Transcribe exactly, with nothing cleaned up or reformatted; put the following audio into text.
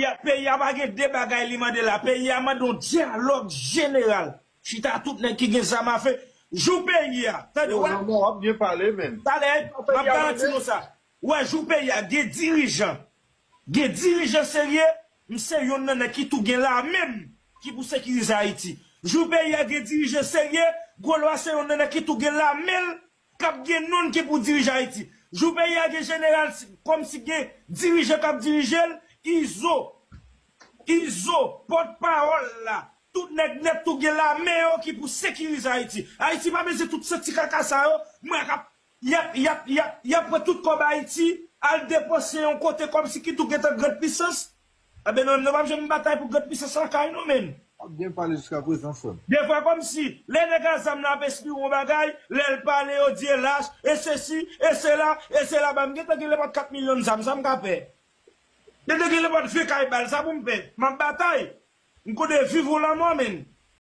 a, peyi a pa gen de bagay li mande la. Peyi a mande yon dyalòg jeneral. Chita tout nèg ki gen zam a fe. Jou peyi a. Tande, Yo, wè. Lanmò, w ap byen pale, men. Talè, m ap garanti nou sa. Wè, jou peyi a, gen dirijan. Gen dirijan serye, m se yonn nan nèg ki tou gen lame m ki pou sekirize Ayiti. Jou peyi a, gen dirijan serye, Gwo Lwa se yonn nan nèg ki tou gen lame l k ap gen non l ki pou dirije Ayiti. Jou peyi a, gen jeneral, kòmsi gen dirijan k ap dirije l, Izo, Izo, pòtpawòl la, tout nèg nèt tou gen lame yo ki pou sekirize Ayiti. Ayiti pa bezwen tout sèt ti kaka sa yo, m wè k ap, y ap, y ap, y ap, y ap pran tout kòb Ayiti, al depanse yon kote kòmsi ki tou gentan grand pisans. Enben, nou menm, nou p ap janm batay pou grand pisans lakay nou, menm. W ap byen pale jiska prezan, frè m. Defwa kòmsi, lè nèg a zam nan ap espire yon bagay, lè l pale, yo di e lach, e sesi, e sela, e sela. Ban m gentan gen nenpòt kat milyon zam, sa m ka pè. Gentan gen nenpòt vye kay bal, sa pou m pè. M ap batay. M konnen viv ou lanmò, menm.